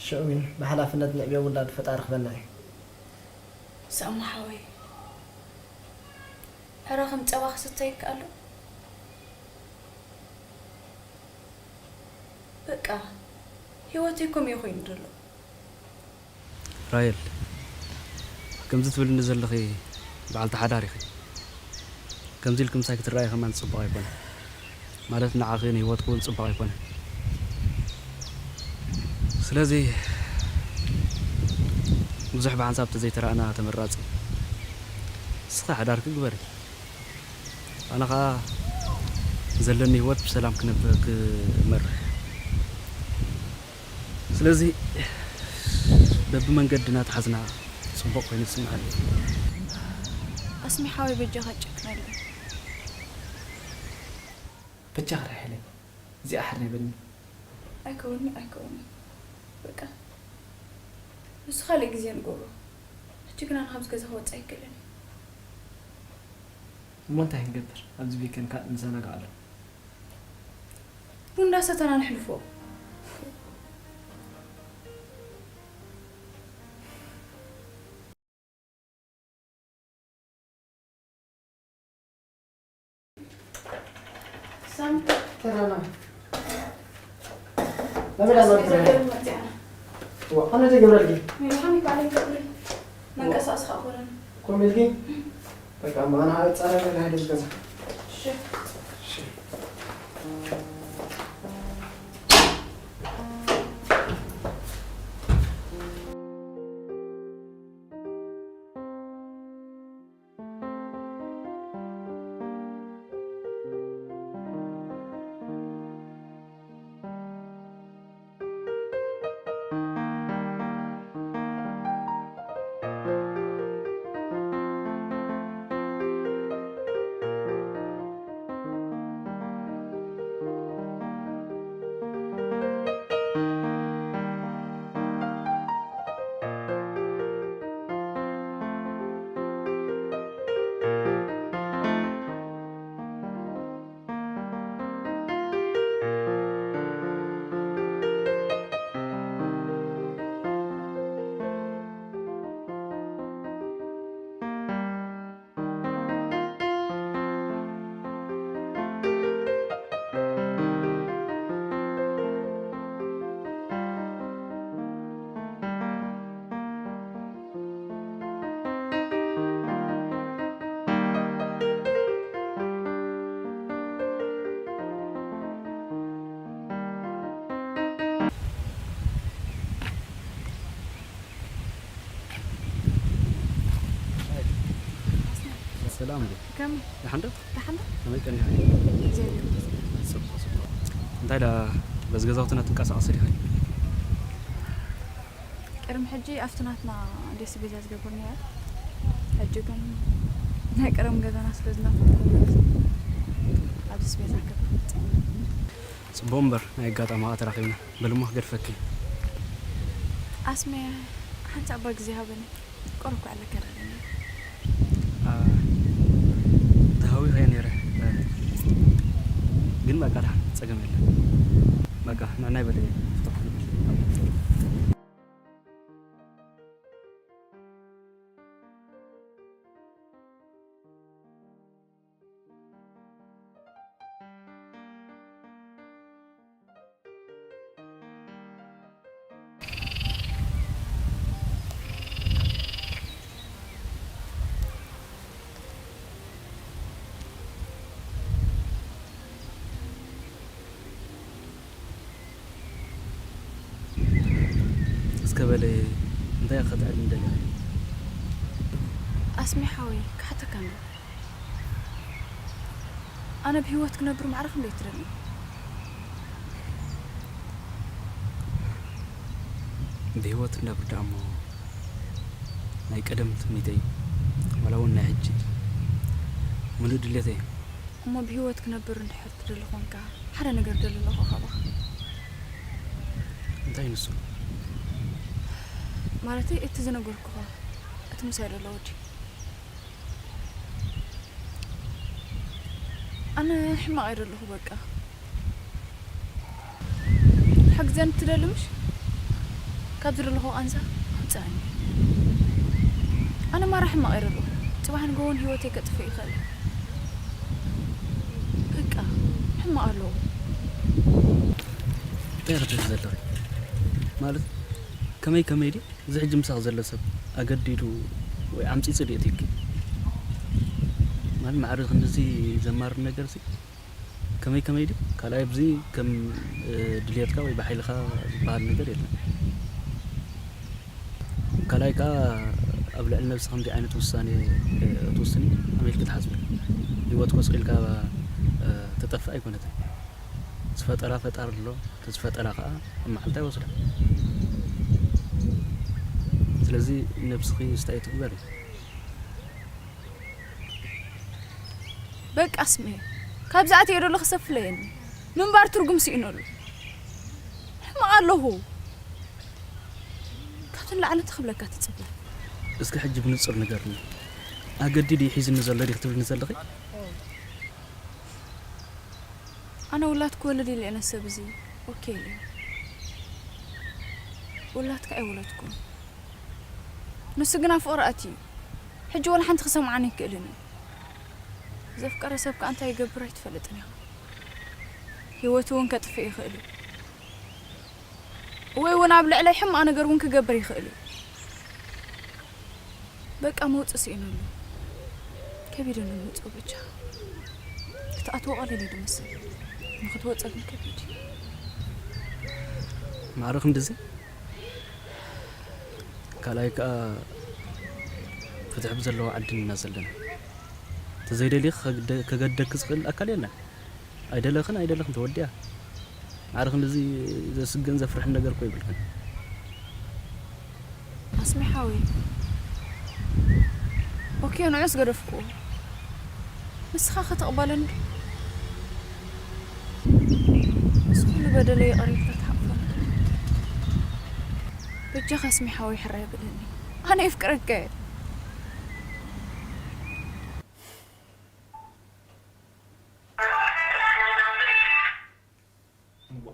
ሽዑ ግን ብሓላፍነት ንዕቤ ውላድ ፈጣሪ ክበና እዩ። ሳሙ ሓወይ፣ ዕረ ከም ጸባ ክስተ ይከኣል ዶ? በቃ፣ ህይወተይ ከምኡ እዩ ኮይኑ ዘሎ። ራሄል፣ ከምዚ ትብልኒ ዘለኺ በዓልቲ ሓዳር ኢኺ። ከምዚ ኢልኪ ምሳይ ክትረኣዪ ከማን ጽቡቕ ኣይኮነን። ማለት ንዓኺ ንህይወትኪ እውን ጽቡቕ ኣይኮነን። ስለዚ ብዙሕ ብሓንሳብ ተዘይተራእና ተመራጺ። ንስኺ ሓዳርኪ ግበሪ። ኣነ ኸኣ ዘለኒ ህይወት ብሰላም ክነብ-፣ ክመርሕ። ስለዚ በብመንገድና ተሓዝና ጽቡቕ ኮይኑ ይስምዓኒ። ኣስሚ ሓወይ በጃኻ ጨክነለይ። በጃኺ ራሄለይ፣ እዚኣ ሓር ናይ በልኒ። ኣይከውን'ዩ፣ ኣይከውን'ዩ። በቃ፣ ንሱ ካልእ ግዜ ንገብሮ። ሕጂ ግና ካብዚ ገዛ ክወጽእ ኣይክእልን እየ። እሞ እንታይ ክንገብር? ኣብዚ ቤት ኮንካ ንዘናጋዕ ኣሎ። ቡን እንዳሰተና ነሕልፎ። ሳም፣ ተራና። ናበይ ዳ መርፍረ? ዋ፣ ኣነ ዘይገብረልኪ። ሜላኻ ሚካኤል ይገብሪ። መንቀሳቐሲ ከዓ ኮነን። ኮም ኢልኪ? በቃ፣ እሞ ኣነ ኣብ ጻረገ ናይ ደስ ገዛ። እሺ። እሺ። ሰላም እንዴ? ከመይ? ደሓን ዶ? ደሓን ዶ? ከመይ ቀኒኻ? እግዚኣብሔር ይመስገን። ጽቡቕ፣ ጽቡቕ። እንታይ ደኣ በዚ ገዛውትና ትንቀሳቐሲ ዲኻ? ቅድሚ ሕጂ ኣብቲ ናትና ዴስ ቤዛ ዝገብር ነይረ። ሕጂ ግን ናይ ቀደም ገዛና ስለ ዝናፈቕኩ፣ ኣብዚ ቤዛ ክገብር መጺአ። ጽቡቕ እምበር፣ ናይ ኣጋጣሚ ኸኣ ተራኺብና። በሊ እሞ ክገድፈኪ። ኣስሜ፣ ሓንቲ እባ ግዜ ሃበኒ። ቁሩብ ክዕለካ ደሊኒ። አ፣ ተሃዊኸ ነይረ። ግን በቃ፣ ደሓን፣ ጸገም የለን። በቃ፣ ንዕናይ በሊ ፍታሕ ንብል። እስከ በለ፣ እንታይ ኢኻ ክትዕልል ደሊኻ? ኣስሜ ሓወይ፣ ክሓተካ እንዶ። ኣነ ብህይወት ክነብር ማዕረ ክንደይ ትደሊ? ብህይወት ክነብር ደኣ እሞ ናይ ቀደም ትምኒተይ፣ ዋላ እውን ናይ ሕጂ ምሉእ ድሌተይ። እሞ ብህይወት ክነብር እንድሕር ትደሊ ኾንካ፣ ሓደ ነገር ደሊ ኣለኹ ካባኻ። እንታይ ንሱ? ማለተይ፣ እቲ ዝነገርኩኻ፣ እቲ ምሳይ ዘሎ ወዲ። ሕማቕ እየ ዘለኹ በቃ። ሓግዘን ትደሊ ምሽ? ካብ ዝደለኹ ቃንዛ ኣውፅኣኒ። ኣነ ማራ ሕማቕ እየ ዘለኹ። ፅባሕ ንግሆ እውን ህይወተይ ከጥፍእ ይኽእል። በቃ ሕማቕ ኣለዎ። እንታይ ክትብሊ ዘለኺ? ማለት ከመይ ከመይ ድዩ? እዚ ሕጂ ምሳኽ ዘሎ ሰብ ኣገዲዱ ወይ ዓምጺጹ ድዩ ኣእትዩኪ? ማለት ማዕረ ክንድዚ ዘማርር ነገር ሲ ከመይ ከመይ ድዩ? ካልኣይ ኣብዚ ከም፣ እ፣ ድልየትካ ወይ ብሓይልኻ ዝበሃል ነገር የለን። ካልኣይ ከኣ ኣብ ልዕሊ ነብሲ ከምዚ ዓይነት ውሳኔ፣ እ፣ ክትውስኒ ከመይ ኢልኪ ትሓስቢ? ህይወት ኮስቂልካ፣ እ፣ ትጠፍእ ኣይኮነትን። ዝፈጠራ ፈጣሪ ኣሎ፣ እቲ ዝፈጠራ ከኣ ኣብ መዓልታ ይወስዳ። ስለዚ ነብስኺ ስታይ ትግበሪ። በቃ ስሜ፣ ካብዚ ኣትየ ዶ ለኽሰፍለየኒ? ምንባር ትርጉም ስኢነሉ። ሕማቕ ኣለኹ። ካብቲ ንላዕሊ እንታይ ክብለካ ትጽበ? እስኪ ሕጂ ብንጹር ንገርኒ። ኣገዲዱ እዩ ሒዝኒ ዘሎ ዲኺ ትብልኒ ዘለኺ? ኣነ ውላድ ክወልድ ኢለ እየ ነሰብ እዚ ኦኬ ኢለ። ውላድ ከኣ ኣይወለድኩን። ንሱ ግና ፍቕሪ ኣትዩ። ሕጂ ወላ ሓንቲ ክሰምዓኒ ኣይክእልን እዩ። ዘፍቀረ ሰብ ከኣ እንታይ ይገብር ኣይትፈልጥን ኢኻ። ህይወቱ እውን ከጥፍእ ይኽእል እዩ። ወይ እውን ኣብ ልዕለይ ሕማቕ ነገር እውን ክገብር ይኽእል እዩ። በቃ መውፅእ ስኢነሉ። ከቢድ እዩ ንምውፅኡ ብቻ። ክትኣትዎ ቀሊል እዩ ዝመስል። ንክትወፅእ ግን ከቢድ እዩ። ማዕረ ክንድዚ? ካልኣይ ከኣ ፍትሒ ብዘለዎ ዓዲ ኢና ዘለና። ተዘይደልዩ ከግደ-፣ ከገደክ ዝኽእል ኣካል የለን። ኣይደለኽን ኣይደለኽን ተወዲኣ። ማዕረ ክንድዚ ዘስግእን ዘፍርሕን ነገር እኮ የብልክን። ኣስሚ ሓወይ። ኦኬ፣ ንዑስ ገደፍኩዎ። ንስኻ ክትቕበለኒ ዶ? ምስ ኩሉ በደለይ ይቕር ኢልካ ትሓቕፈኒ ዶ? በጃኻ ኣስሚ ሓወይ ሕራይ በለኒ። ኣነ የፍቅረካ እየ። እዋ።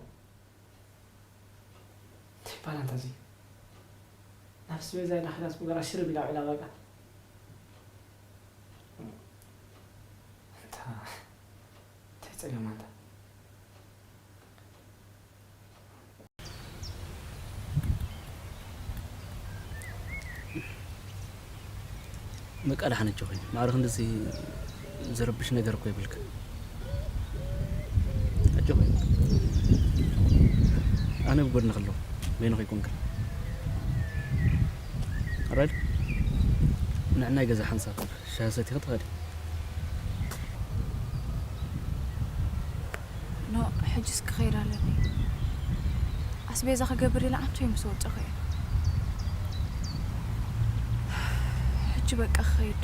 እንታይ ይባል ኣንታ እዚ? ናብ ኣስቤዛ ኢላ ከይዳስ ብገራ ሽርብ ኢላ ውዒላ በቃ። ኣንታ እንታይ ጸገም ኣንታ? በቃ ደሓን ኣጆኺ። ማዕረ ክንድዚ ዝረብሽ ነገር እኮ የብልክን። ኣጆኺ። ኣነ ብጎድንኺ ኣለኹ። በይንኺ ኣይኮንክን። ኣራይድ ንዕናይ ገዛ ሓንሳብ ሻሂ ሰቲኺ ትኸዲ። ኖ፣ ሕጅስ ክኸይድ ኣለኒ። ኣስቤዛ ክገብር ኢለ ኣንቱ ምስ ወጨኸ እየ። ሕጂ በቃ ክኸይድ።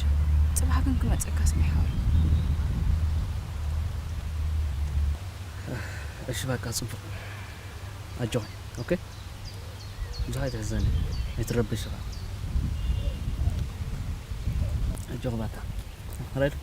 ጽባሕ ግን ክመጸካ ስሚ ሓወይ። እሺ በቃ ጽቡቕ። ኣጆኺ። ኦኬ? ብዙሕ ኣይትሕዘኒ። ኣይትረበሺ ኸኣ። ኣጆኺ ባታ። ራይድ።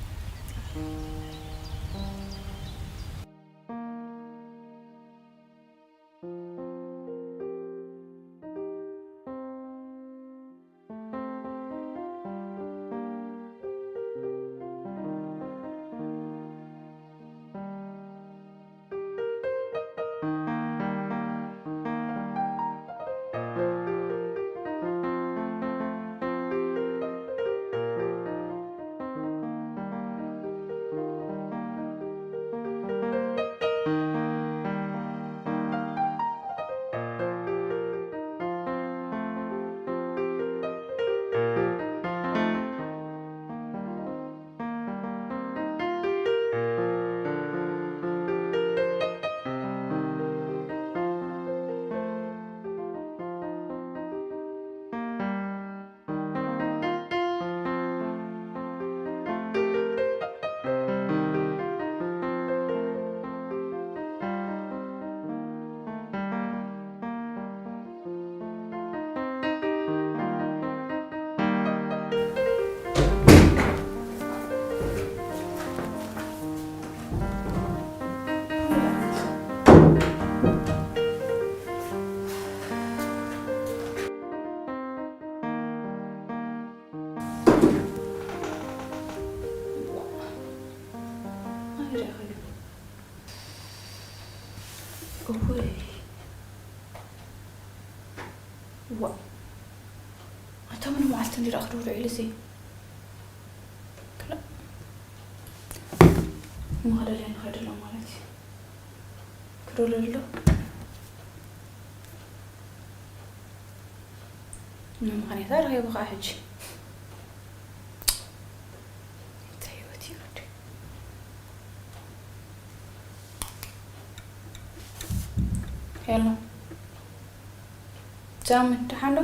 እወይ። ዋ። ኣታ ምን መዓልቲ እንዲ ደኣ ክድውል ውዒሉ እዚ? ክላ-፣ እሞ ከደልያ ንኸይድ ኣሎ ማለት እዩ። ክደውለሉ ኣሎ? ንምኽንያት ረኺቡ ከዓ ሕጂ። እንታይ ህይወት እዩ ወዲ? ሄሎ። ሳሚ፣ ደሓን ዶ?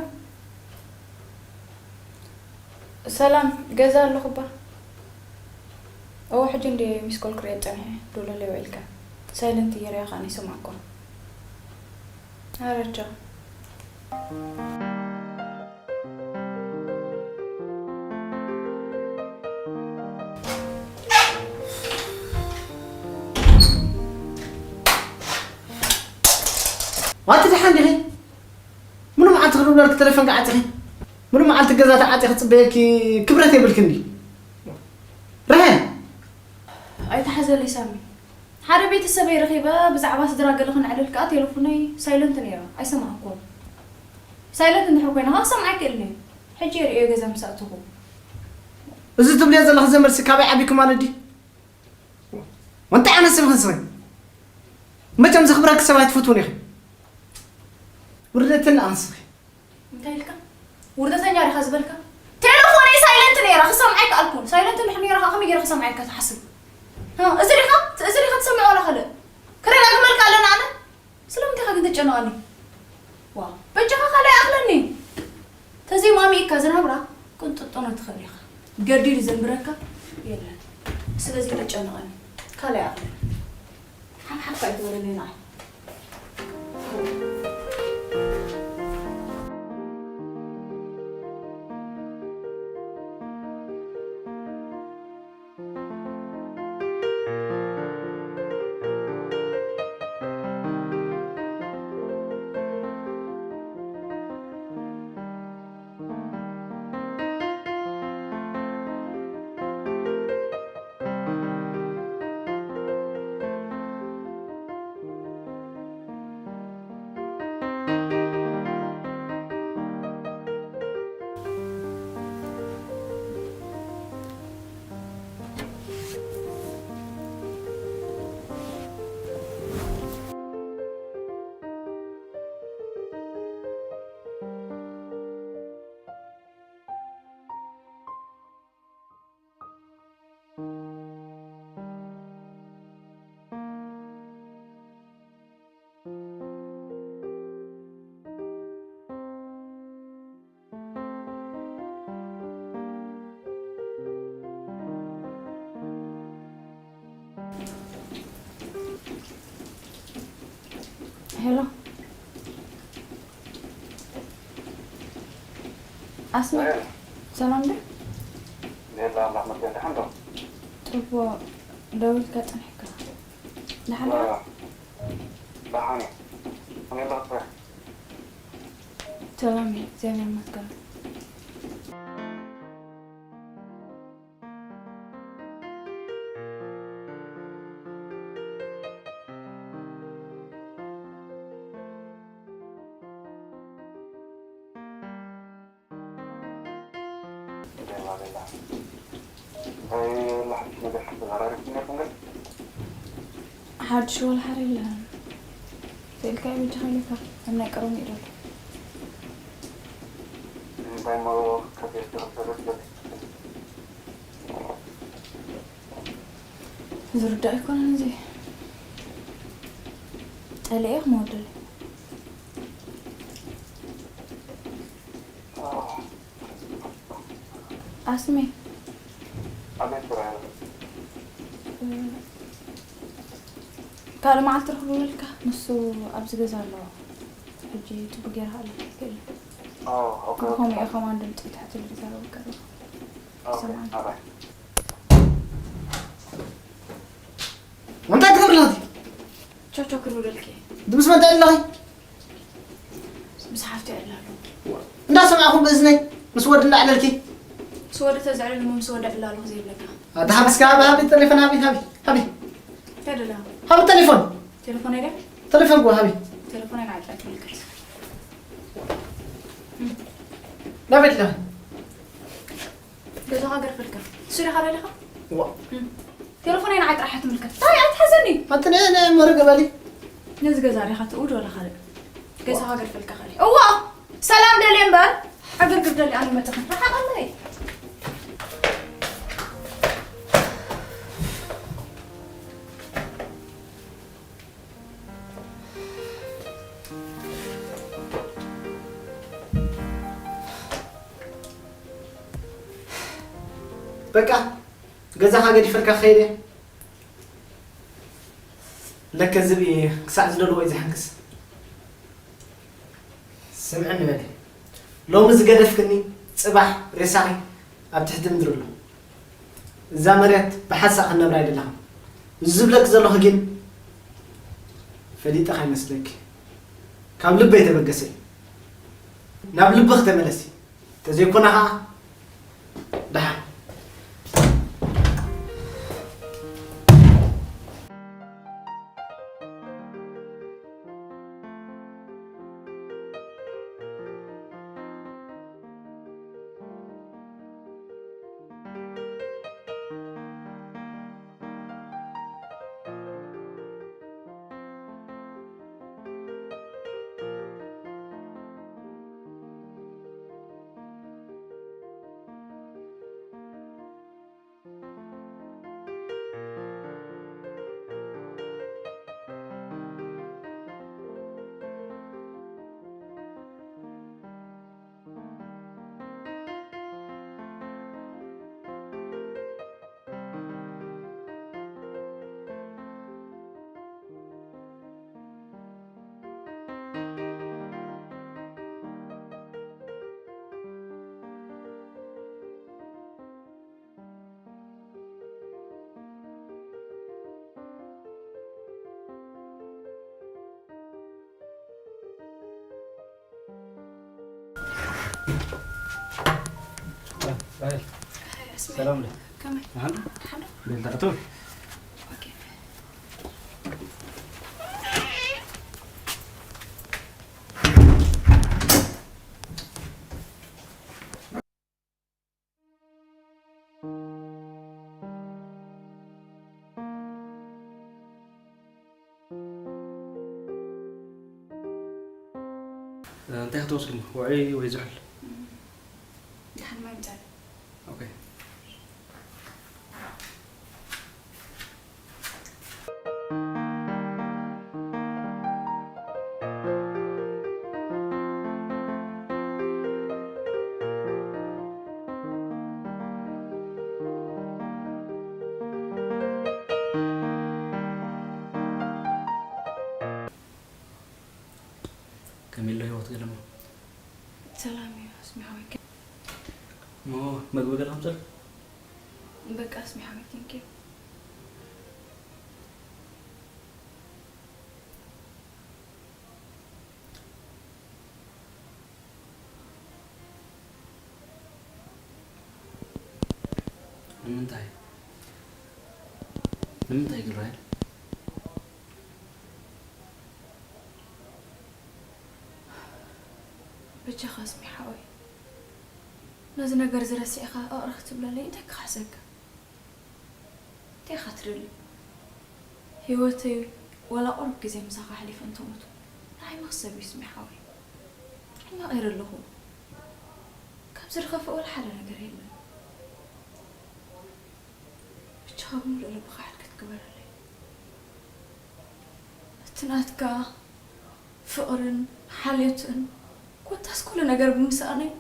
ሰላም፣ ገዛ ኣለኹ እባ። እወ፣ ሕጂ እንድየ ሚስ ኮል ክሪኦ ጸኒሐ፣ ደውለለይ ውዒልካ። ሳይለንት እየ ሪኣ ከኣ ኣይሰማዕኩን። ኣረ ቻው። ዋቲ ደሓን ዲኺ? ምኑ መዓልቲ ክድውለልኪ ተሌፎንኪ ዓጺኺ? ምኑ መዓልቲ ገዛ ተዓጺኺ ክጽበየኪ ክብረት የብልክን ድዩ? ርሄን! ኣይትሓዘለይ ሳሚ። ሓደ ቤተሰበይ ረኺበ ብዛዕባ ስድራ ገለ ክነዕልል ከኣ ቴሌፎነይ ሳይለንት ነይራ። ኣይሰማዕኩን። ሳይለንት እንድሕር ኮይና ከኣ ክሰምዓ ኣይክእልን እየ። ሕጂ እየ ርእየ ገዛ ምስ ኣተኹ። እዚ ትብልዮ ዘለኺ ዘመድሲ ካበይ ዓቢኪ ማለት ድዩ? ወንታይ ዓይነት ሰብ ኢኺ ንስኺ? መቸም ዘኽብረኪ ሰብ ኣይትፈትውን ኢኺ። ውርደትን ኣንስኺ። እንታይ ኢልካ? ውርደተኛ ዲኻ ዝበልካ? ቴሌፎነይ ሳይለንት ነይራ፣ ክሰምዓ ኣይከኣልኩን። ሳይለንት እንድሕር ነይራ ከኣ ከመይ ገይረ ክሰምዓ ኢልካ ትሓስብ? እ፣ እዚ ዲኻ? እዚ ዲኻ ትሰምዕ ዋላ ካልእ? ክደጋግመልካ ኣለና ኣነ? ስለምንታይ ኢኻ ግን ተጨንቐኒ? ዋ፣ በጃኻ ካልእ ይኣኽለኒ። ተዘይማሚእካ ዝናብራ ቅንጥጦኖ ትኽእል ኢኻ። ገዲዱ ዘንብረካ የለን። ስለዚ ተጨንቐኒ። ካልእ ይኣኽለኒ። ሓፍሓፍ ኣይትበለለይ ንዓይ። ሄሎ። ኣስመ፣ ሄሎ። ሰላም ዶ? ሄሎ፣ ኣምላኽ መስገን፣ ደሓን ዶ? ጽቡቕ፣ ደዊልካ ጸኒሕካ። ደሓን ዶ? ዋ፣ ደሓን እየ። ከመይ ኣለኺ? ሰላም እየ፣ እግዚኣብሔር ይመስገን። ቤላ፣ ቤላ። እንታይ ኣሎ ሓድሽ ነገር ተዘራሪብኩም ነይርኩም ግን? ሓድሽ ወላ ሓደ የለን። ስእልካ እዩ በጃኻ ኢለካ፣ ከም ናይ ቀደሙ እዩ ዘሎ። እንታይ እሞ ከቢርኪ ክትሰርሒ ትደልዪ? ዝርዳእ ኣይኮነን እዚ። ጠሊዐ ክመወደለይ። ኣስሜ። ኣቤት ብራይና። እ፣ ካልእ መዓልቲ ርኽብልካ፣ ንሱ ኣብዚ ገዛ ኣለዎ። ሕጂ ጽቡቅ ጌርካ ኣለካ ይክእል። ኦ፣ ኦኬ፣ ኦኬ። ብኸምኡ ኢኻ ዋን ድምጺ ትሕቲ ልዛረብ ቀረብ። ኦኬ፣ ይሰማዓኒ። ኣባይ። እንታይ ትገብሪ ኣለኺ? ቻው ቻው ክንብለልኪ። ድምስ መን ትዕልለኺ? ምስ ሓፍቲ ይዕልል ኣለኹ። እንዳሰማዕኹ ብእዝነይ ምስ ወዲ እንዳዕለልኪ። ምስ ወዲ ተዘዕልል እሞ ምስ ወዲ ዕልል ኣለኹ ዘይብለካ። ኣታ ሃቢ እስከ ሃቢ፣ ሃቢ፣ ቴሌፎን ሃቢ፣ ሃቢ፣ ሃቢ። እንታይ ደለኻ? ሃቢ ቴሌፎን። ቴሌፎን ኣይደ? ተሌፎን ግባ ሃቢ። ተሌፎን ኣይንዓጥራ ትምልከት። ናበይ ኣለኻ? ገዛኻ ገርፈልካ። እሱ ዲኻ ደሊኻ? ዋ። እም። ተሌፎን ኣይንዓጥራ ትምልከት። ታይ ኣይትሓዘኒ። ኣንቲ ናይ ናይ መረ ገባሊ። ነዚ ገዛ ዲኻ ትእውድ ወላ ካልእ? ገዛኻ ገርፈልካ ካልእ። እዋ! ሰላም ደልየ እምበር፣ ዕግርግር ደልየ ኣነ መጠኽን። ረሓቕ ኣለይ። በቃ፣ ገዛኻ ገዲፈልካ ክኸይድ እየ። ለከ ዝብኢ ክሳዕ ዝደልዎ እዩ ዝሕንክስ። ስምዕኒ በሊ፣ ሎሚ ዝገደፍክኒ፣ ጽባሕ ሬሳኺ ኣብ ትሕቲ ምድሪ ኣሎ። እዛ መሬት ብሓንሳእ ክንነብራ ኣይደለኻን። እዚ ዝብለኪ ዘለኹ ግን ፈሊጠ ከይመስለኪ፣ ካብ ልበይ ተበገሰ እዩ። ናብ ልብኺ ተመለሲ። ተዘይኮነ ኸዓ ደሓን። ራሄል፣ ሰላም ዶ? ከመይ? ደሓን ዶ? ደሓን ዶ? ቤት ተኣቱ? ኦኬ። እንታይ ክትወስዱ? ውዑይ ወይ ዝሑል? ደሓን ማይ ምጻእ። ኦኬ። ከመይ ኣሎ ህይወት ገለማ? ሰላም እዩ፣ ኣስሚ ሓወይ። እሞ መግቢ ገለ ከምፅእ? በቃ፣ ኣስሚ ሓወይ፣ thank you። ንምንታይ? ንምንታይ ግን ራሄል? በጃኻ ኣስሚ ሓወይ፣ ነዚ ነገር እዚ ረሲዕኻ እቕረ ክትብለለይ እንታይ ክኻሕሰካ? እንታይ ኢኻ ትደሊ? ህይወተይ ዋላ ቁሩብ ግዜ ምሳኻ ኣሕሊፈ እንተሞቱ ንዓይ መኽሰብ እዩ ኣስሚ ሓወይ። ሕማቕ እየ ዘለኹ። ካብዚ ዝኸፍእ ዋላ ሓደ ነገር የለን። ብቻ ብምሉእ ልብኻ ሕልክት ግበረለይ። እቲ ናትካ ፍቕርን ሓልዮትን ኮታስ ኩሉ ነገር ብምስኣነይ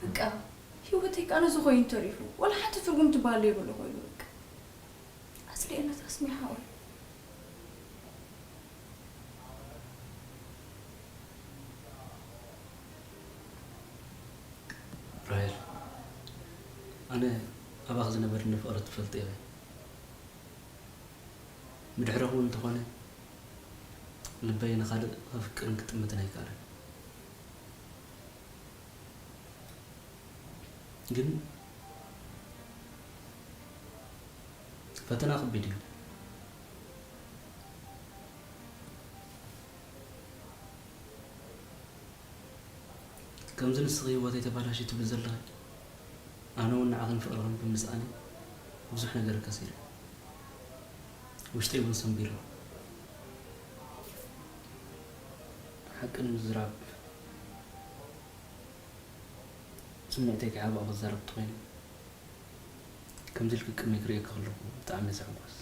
በቃ ህይወተይ ከኣ ነዚ ኮይኑ ተሪፉ። ዋላ ሓንቲ ትርጉም ትበሃል ዘይብሉ ኮይኑ በቃ። ኣጽሊኤና ኣስሚ ሓወይ። ራሄል፣ ኣነ ኣባኺ ዝነበረኒ ፍቕሪ ትፈልጢ ኢኺ። ብድሕረኹ እውን እንተኾነ ልበይ ንኻልእ ከፍቅርን ክጥምትን ኣይከኣለን። ግን ፈተና ከቢድ እዩ። ከምዚ ንስኺ ህይወተይ ተባላሽዩ ትብሊ ዘለኺ፣ ኣነ እውን ንዓኽን ፍቕርኽን ብምስኣነይ ብዙሕ ነገር ከሲረ። ውሽጠይ እውን ሰንቢሩ። ሓቂ ንምዝራብ፣ ስምዒተይ ከይሓብኣ ክዛረብ እንተኾይነ፣ ከምዚ ኢልኪ ቅድመይ ክርእየኪ ከለኹ ብጣዕሚ እየ ዝሕጎስ።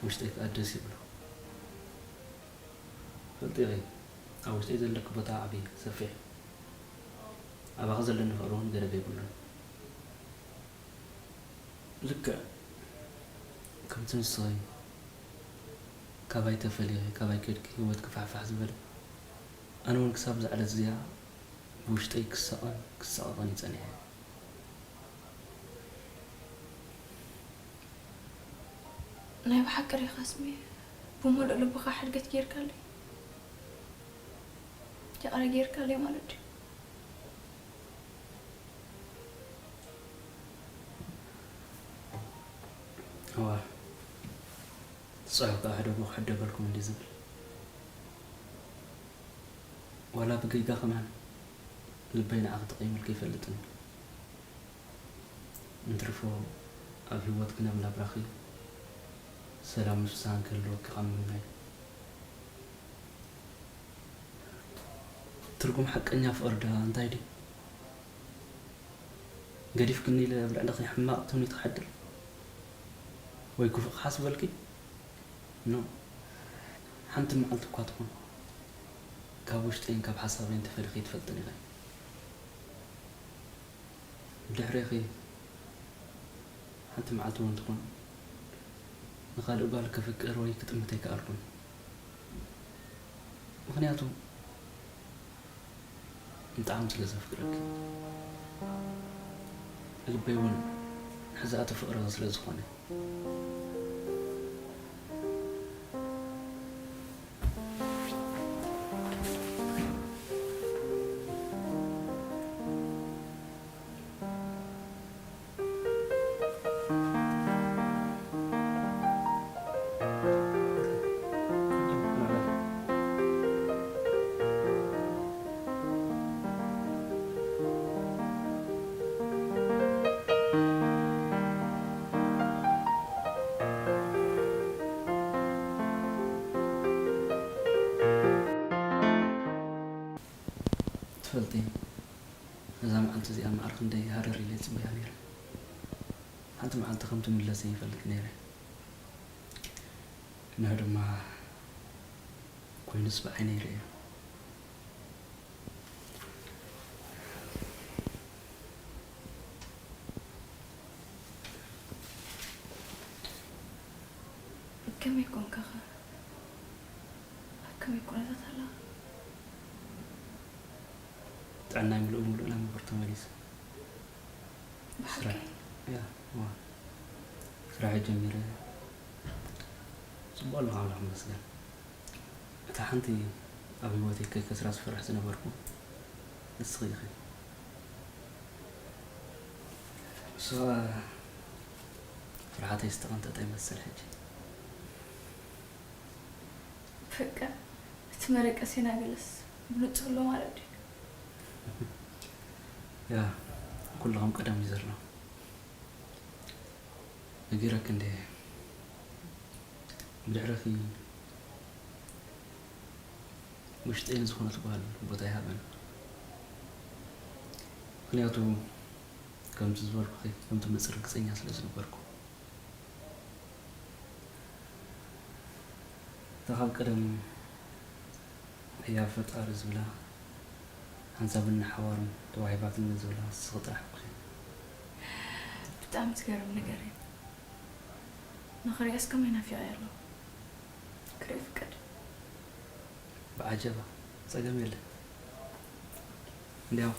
ውሽጠይ ከኣ ደስ ይብሎ። ፈልጢ ኢኺ፣ ኣብ ውሽጠይ ዘለኪ ቦታ ዓቢ፣ ሰፊሕ። ኣባኺ ዘለኒ ፍቕሪ እውን ገደብ የብሉን። ልክዕ ከምቲ ንስኺ ካባይ ተፈሊኺ፣ ካባይ ከድኪ፣ ህይወትኪ ፋሕፋሕ ዝበለ፣ ኣነ እውን ክሳብ እዛ ዕለት እዚኣ ብውሽጠይ ክሳቐን ክሳቐቐን እዩ ጸኒሐ። ናይ ብሓቂ ዲኻ ስሜ? ብምሉእ ልብኻ ሕድገት ጌርካለይ? ይቕረ ጌርካለይ ማለት ድዩ? እዋ፣ ትጽሕፍ ከኣ ሕደጉ ክሕደገልኩም እንድዩ ዝብል። ዋላ ብጌጋ ከማን ልበይ ንዓኺ ተቐይሙልኪ ኣይፈልጥን እዩ። እንትርፎ ኣብ ህይወትኪ ናብ ናብራኺ ሰላምን ፍስሃን ክህልወኪ ካብ ምምናይ። ትርጉም ሓቀኛ ፍቕሪ ደኣ እንታይ ድዩ? ገዲፍክኒ ኢለ ኣብ ልዕለኺ ሕማቕ ትምኒት ክሓድር ወይ ክፉእ ክሓስበልኪ? ኖ። ሓንቲ መዓልቲ እኳ ትኹን ካብ ውሽጠይን ካብ ሓሳበይን ተፈሊኺ ኣይትፈልጥን ኢኺ። ብድሕሬኺ ሓንቲ መዓልቲ እውን ትኹን ንኻልእ ጓል ከፍቅር ወይ ክጥምት ኣይከኣልኩን። ምኽንያቱ ብጣዕሚ ስለ ዘፍቅረኪ፣ ልበይ እውን ሕዛእቲ ፍቕርኺ ስለ ዝኾነ። ትፈልጢ፣ ነዛ መዓልቲ እዚኣ ማዕረ ክንደይ ሃረር ኢለ ይጽበያ ነይረ። ሓንቲ መዓልቲ ከም ትምለስ ይፈልጥ ነይረ። እንሆ ድማ ኮይኑስ ብዓይነይ ርእየ። ከመይ ኮንካ ኸ? ኣብ ከመይ ኩነታት ኣለኻ? ጥዕናይ ምሉእ ብምሉእ ናብ ንቡር ተመሊሱ። ብሓቂ? ስራሕ፣ ያ፣ እዋ። ስራሕ ጀሚረ። ጽቡቕ ኣለኹ፣ ኣምላኽ ይመስገን። እታ ሓንቲ ኣብ ህይወተይ ከይከስራ ዝፈርሕ ዝነበርኩ ንስኺ ኢኺ። እሱ ኸኣ ፍርሓተይ ዝተቐንጠጠ ይመስል ሕጂ። በቃ፣ እቲ መደቀሲና ገለስ ብሉጽ ኣሎ ማለት ድዩ? ያ፣ ኩሉ ከም ቀደም እዩ ዘሎ። ነጊረኪ እንድየ። ብድሕረኺ ውሽጠይ ንዝኾነት ጓል ቦታ ኣይሃበን። ምኽንያቱ ከምቲ ዝበልኩኺ፣ ከም ትመጽእ ርግጸኛ ስለ ዝነበርኩ። እታ ካብ ቀደም ህያብ ፈጣሪ ዝብላ፣ ሓንሳብን ንሓዋሩን ተዋሂባትኒ ዝብላ ንስኺ ጥራሕ ኢኺ። ብጣዕሚ ትገርም ነገር እዩ። ንኽሪኣስ ከመይ ናፊቐ ኣለኹ። ክርኢ ፍቀድ። ብዓጀባ፣ ጸገም የለን። እንዲያው